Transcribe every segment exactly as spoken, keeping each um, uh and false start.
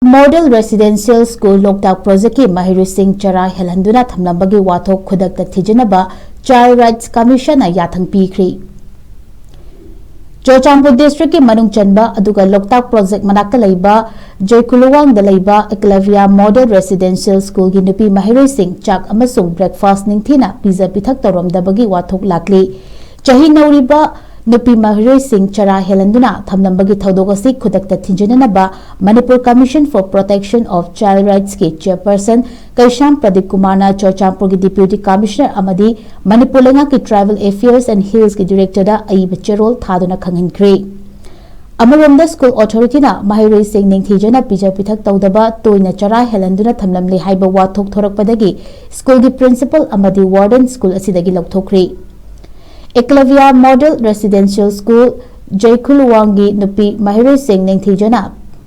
Model Residential School ꯂꯣꯛꯇꯥꯛ ꯄ꯭ꯔꯣꯖꯦꯛꯀꯤ ꯃꯍꯩꯔꯣꯏꯁꯤꯡ ꯆꯔꯥ ꯍꯦꯜꯍꯟꯗꯨꯅ ꯊꯝꯂꯝꯕꯒꯤ ꯋꯥꯊꯣꯛ ꯈꯨꯗꯛꯇ ꯊꯤꯖꯤꯟꯅꯕ Child Rights Commissionꯅ ꯌꯥꯊꯪ ꯄꯤꯈ꯭ꯔꯦ꯫ ꯆꯨꯔꯆꯥꯟꯄꯨꯔ ꯗꯤꯁꯇ꯭ꯔꯤꯛꯀꯤ ꯃꯅꯨꯡ ꯆꯟꯕ ꯑꯗꯨꯒ ꯂꯣꯛꯇꯥꯛ ꯄ꯭ꯔꯣꯖꯦꯛ ꯃꯅꯥꯛꯇ ꯂꯩꯕ ꯖꯣꯏꯀꯨꯂꯨꯋꯥꯡꯗ ꯂꯩꯕ Eklavya Model Residential Schoolꯒꯤ ꯅꯨꯄꯤ ꯃꯍꯩꯔꯣꯏꯁꯤꯡ ꯆꯥꯛ ꯑꯃꯁꯨꯡ ꯕ꯭ꯔꯦꯛꯐꯥꯁ꯭ꯠ ꯅꯤꯡꯊꯤꯅ ꯄꯤꯖ ꯄꯤꯊꯛ ꯇꯧꯔꯝꯗꯕꯒꯤ ꯋꯥꯊꯣꯛ ꯂꯥꯛꯂꯤ꯫ ꯆꯍꯤ ꯅꯧꯔꯤꯕ ꯅꯨꯄꯤ ꯃꯍꯩꯔꯣꯏꯁꯤꯡ ꯆꯔꯥ ꯍꯦꯜꯍꯟꯗꯨꯅ ꯊꯝꯂꯝꯕꯒꯤ ꯊꯧꯗꯣꯛ ꯑꯁꯤ ꯈꯨꯗꯛꯇ ꯊꯤꯡꯖꯤꯟꯅꯅꯕ Manipur Commission for Protection of Child Rightsꯀꯤ chairperson ꯀꯩꯁꯥꯝ ꯄ꯭ꯔꯗꯤꯞ ꯀꯨꯃꯥꯔꯅ ꯆꯨꯔꯆꯥꯟꯄꯨꯔꯒꯤ Deputy Commissioner ꯑꯃꯗꯤ ꯃꯅꯤꯄꯨꯔ ꯂꯩꯉꯥꯛꯀꯤ Tribal Affairs and Hillsꯀꯤ Directorꯗ ꯑꯏꯕ ꯆꯦꯔꯣꯜ ꯊꯥꯗꯨꯅ ꯈꯪꯍꯟꯈ꯭ꯔꯦ꯫ ꯑꯃꯔꯣꯝꯗ, school authorityꯅ ꯃꯍꯩꯔꯣꯏꯁꯤꯡ ꯅꯤꯡꯊꯤꯖꯅ ꯄꯤꯖ ꯄꯤꯊꯛ ꯇꯧꯗꯕ, ꯇꯣꯏꯅ ꯆꯔꯥ ꯍꯦꯜꯍꯟꯗꯨꯅ ꯊꯝꯂꯝꯂꯦ ꯍꯥꯏꯕ ꯋꯥꯊꯣꯛ ꯊꯣꯔꯛꯄꯗꯒꯤ schoolꯒꯤ principal ꯑꯃꯗꯤ warden school ꯑꯁꯤꯗꯒꯤ ꯂꯧꯊꯣꯛꯈ꯭ꯔꯦ꯫ Eklavya Model Residential School ꯖꯩꯈꯨꯂꯨꯋꯥꯡꯒꯤ ꯅꯨꯄꯤ ꯃꯍꯩꯔꯣꯏꯁꯤꯡ ꯅꯤꯡꯊꯤꯖꯅ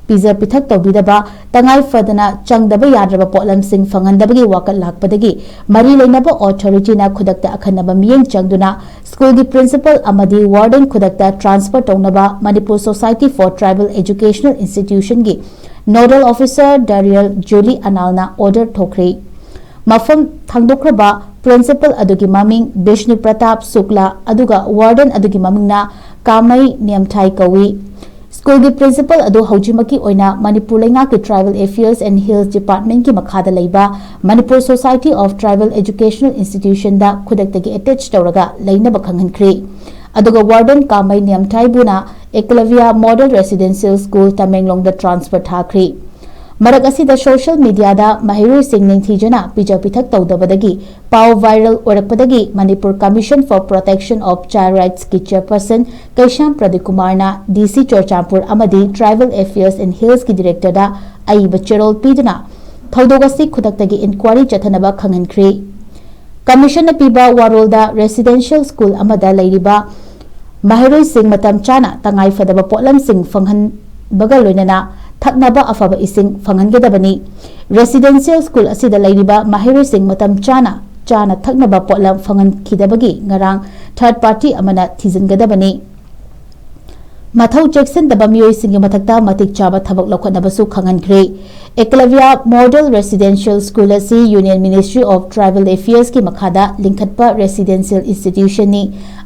ꯄꯤꯖ ꯄꯤꯊꯛ ꯇꯧꯕꯤꯗꯕ, ꯇꯉꯥꯏ ꯐꯗꯅ ꯆꯪꯗꯕ ꯌꯥꯗ꯭ꯔꯕ ꯄꯣꯠꯂꯝꯁꯤꯡ ꯐꯪꯍꯟꯗꯕꯒꯤ ꯋꯥꯀꯠ ꯂꯥꯛꯄꯗꯒꯤ ꯃꯔꯤ ꯂꯩꯅꯕ authorityꯅ ꯈꯨꯗꯛꯇ ꯑꯈꯟꯅꯕ ꯃꯤꯠꯌꯦꯡ ꯆꯪꯗꯨꯅ schoolꯒꯤ principal ꯑꯃꯗꯤ warden ꯈꯨꯗꯛꯇ transfer ꯇꯧꯅꯕ Manipur Society for Tribal Educational Institutionꯒꯤ nodal officer Darial Julie Analꯅ order ꯊꯣꯛꯈ꯭ꯔꯦ꯫ ꯃꯐꯝ ꯊꯥꯡꯗꯣꯛꯈ꯭ꯔꯕ principal ꯑꯗꯨꯒꯤ ꯃꯃꯤꯡ ꯕꯤꯁꯅꯨ ꯄ꯭ꯔꯇꯥꯞ ꯁꯨꯛꯂꯥ ꯑꯗꯨꯒ warden ꯑꯗꯨꯒꯤ ꯃꯃꯤꯡꯅ ꯀꯥꯃꯩ ꯅꯦꯝꯊꯥꯏ ꯀꯧꯏ꯫ Schoolꯒꯤ principal ꯑꯗꯨ ꯍꯧꯖꯤꯛꯃꯛꯀꯤ ꯑꯣꯏꯅ ꯃꯅꯤꯄꯨꯔ ꯂꯩꯉꯥꯛꯀꯤ Tribal Affairs and Hills Departmentꯀꯤ ꯃꯈꯥꯗ ꯂꯩꯕ Manipur Society of Tribal Educational Institutionꯗ ꯈꯨꯗꯛꯇꯒꯤ attach ꯇꯧꯔꯒ ꯂꯩꯅꯕ ꯈꯪꯍꯟꯈ꯭ꯔꯦ꯫ ꯑꯗꯨꯒ warden ꯀꯥꯃꯩ ꯅꯦꯝꯊꯥꯏꯕꯨꯅ Eklavya Model Residential School ꯇꯃꯦꯡꯂꯣꯡꯗ transfer ꯊꯥꯈ꯭ꯔꯦ꯫ ꯃꯔꯛ ꯑꯁꯤꯗ social mediaꯗ ꯃꯍꯩꯔꯣꯏꯁꯤꯡ ꯅꯤꯡꯊꯤꯖꯅ ꯄꯤꯖ ꯄꯤꯊꯛ ꯇꯧꯗꯕꯗꯒꯤ ꯄꯥꯎ viral ꯑꯣꯏꯔꯛꯄꯗꯒꯤ Manipur Commission for Protection of Child Rightsꯀꯤ chairperson ꯀꯩꯁꯥꯝ ꯄ꯭ꯔꯗꯤꯞ ꯀꯨꯃꯥꯔꯅ DC ꯆꯨꯔꯆꯥꯟꯄꯨꯔ ꯑꯃꯗꯤ Tribal Affairs and Hillsꯀꯤ Directorꯗ ꯑꯏꯕ ꯆꯦꯔꯣꯜ ꯄꯤꯗꯨꯅ ꯊꯧꯗꯣꯛ ꯑꯁꯤ ꯈꯨꯗꯛꯇꯒꯤ inquiry ꯆꯠꯊꯅꯕ ꯈꯪꯍꯟꯈ꯭ꯔꯦ꯫ Commissionꯅ ꯄꯤꯕ ꯋꯥꯔꯣꯜꯗ residential school ꯑꯃꯗ ꯂꯩꯔꯤꯕ ꯃꯍꯩꯔꯣꯏꯁꯤꯡ ꯃꯇꯝ ꯆꯥꯅ ꯇꯉꯥꯏ ꯐꯗꯕ ꯄꯣꯠꯂꯝꯁꯤꯡ ꯐꯪꯍꯟꯕꯒ ꯂꯣꯏꯅꯅ ꯊꯛꯅꯕ ꯑꯐꯕ ꯏꯁꯤꯡ ꯐꯪꯍꯟꯒꯗꯕꯅꯤ꯫ Residential school ꯑꯁꯤꯗ ꯂꯩꯔꯤꯕ ꯃꯍꯩꯔꯣꯏꯁꯤꯡ ꯃꯇꯝ ꯆꯥꯅ ꯆꯥꯅ ꯊꯛꯅꯕ ꯄꯣꯠꯂꯝ ꯐꯪꯍꯟꯈꯤꯗꯕꯒꯤ ꯉꯔꯥꯡ third party ꯑꯃꯅ ꯊꯤꯖꯤꯟꯒꯗꯕꯅꯤ꯫ ꯃꯊꯧ ꯆꯦꯛꯁꯤꯟꯗꯕ ꯃꯤꯑꯣꯏꯁꯤꯡꯒꯤ ꯃꯊꯛꯇ ꯃꯇꯤꯛ ꯆꯥꯕ ꯊꯕꯛ ꯂꯧꯈꯠꯅꯕꯁꯨ ꯈꯪꯍꯟꯈ꯭ꯔꯦ꯫ Eklavya Model Residential School ꯑꯁꯤ Union Ministry of Tribal Affairs ꯀꯤ ꯃꯈꯥꯗ ꯂꯤꯡꯈꯠꯄ residential institution ꯅꯤ꯫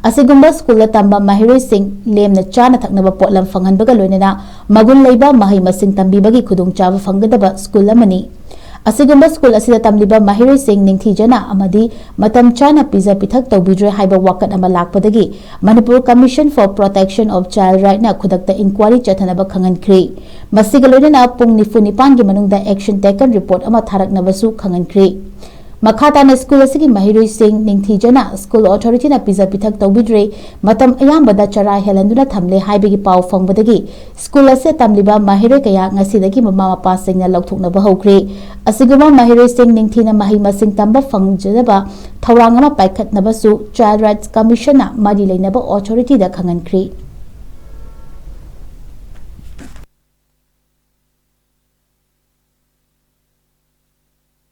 ꯑꯁꯤꯒꯨꯝꯕ ꯁ꯭ꯀꯨꯜꯗ ꯇꯝꯕ ꯃꯍꯩꯔꯣꯏꯁꯤꯡ ꯂꯦꯝꯅ ꯆꯥꯅ ꯊꯛꯅꯕ ꯄꯣꯠꯂꯝ ꯐꯪꯍꯟꯕꯒ ꯂꯣꯏꯅꯅ ꯃꯒꯨꯟ ꯂꯩꯕ ꯃꯍꯩ ꯃꯁꯤꯡ ꯇꯝꯕꯤꯕꯒꯤ ꯈꯨꯗꯣꯡꯆꯥꯕ ꯐꯪꯒꯗꯕ ꯁ꯭ꯀꯨꯜ ꯑꯃꯅꯤ꯫ ꯑꯁꯤꯒꯨꯝꯕ ꯁ꯭ꯀꯨꯜ ꯑꯁꯤꯗ ꯇꯝꯂꯤꯕ ꯃꯍꯩꯔꯣꯏꯁꯤꯡ ꯅꯤꯡꯊꯤꯖꯅ ꯑꯃꯗꯤ ꯃꯇꯝ ꯆꯥꯅ ꯄꯤꯖ ꯄꯤꯊꯛ ꯇꯧꯕꯤꯗ꯭ꯔꯦ ꯍꯥꯏꯕ ꯋꯥꯀꯠ ꯑꯃ ꯂꯥꯛꯄꯗꯒꯤ Manipur Commission for Protection of Child Right ꯅ ꯈꯨꯗꯛꯇ inquiry ꯆꯠꯊꯅꯕ ꯈꯪꯍꯟꯈ꯭ꯔꯦ꯫ ꯃꯁꯤꯒ ꯂꯣꯏꯅꯅ ꯄꯨꯡ ꯅꯤꯐꯨ ꯅꯤꯄꯥꯟꯒꯤ ꯃꯅꯨꯡꯗ action taken report ꯑꯃ ꯊꯥꯔꯛꯅꯕꯁꯨ ꯈꯪꯍꯟꯈ꯭ꯔꯦ꯫ ꯃꯈꯥ ꯇꯥꯅ ꯁ꯭ꯀꯨꯜ ꯑꯁꯤꯒꯤ ꯃꯍꯩꯔꯣꯏꯁꯤꯡ ꯅꯤꯡꯊꯤꯖꯅ school authority ꯅ ꯄꯤꯖ ꯄꯤꯊꯛ ꯇꯧꯕꯤꯗ꯭ꯔꯦ, ꯃꯇꯝ ꯑꯌꯥꯝꯕꯗ ꯆꯔꯥ ꯍꯦꯜꯍꯟꯗꯨꯅ ꯊꯝꯂꯦ ꯍꯥꯏꯕꯒꯤ ꯄꯥꯎ ꯐꯪꯕꯗꯒꯤ ꯁ꯭ꯀꯨꯜ ꯑꯁꯤꯗ ꯇꯝꯂꯤꯕ ꯃꯍꯩꯔꯣꯏ ꯀꯌꯥ ꯉꯁꯤꯗꯒꯤ ꯃꯃꯥ ꯃꯄꯥꯁꯤꯡꯅ ꯂꯧꯊꯣꯛꯅꯕ ꯍꯧꯈ꯭ꯔꯦ꯫ ꯑꯁꯤꯒꯨꯝꯕ ꯃꯍꯩꯔꯣꯏꯁꯤꯡ ꯅꯤꯡꯊꯤꯅ ꯃꯍꯩ ꯃꯁꯤꯡ ꯇꯝꯕ ꯐꯪꯖꯅꯕ ꯊꯧꯔꯥꯡ ꯑꯃ ꯄꯥꯏꯈꯠꯅꯕꯁꯨ Child Rights Commission ꯅ ꯃꯔꯤ ꯂꯩꯅꯕ authority ꯗ ꯈꯪꯍꯟꯈ꯭ꯔꯦ꯫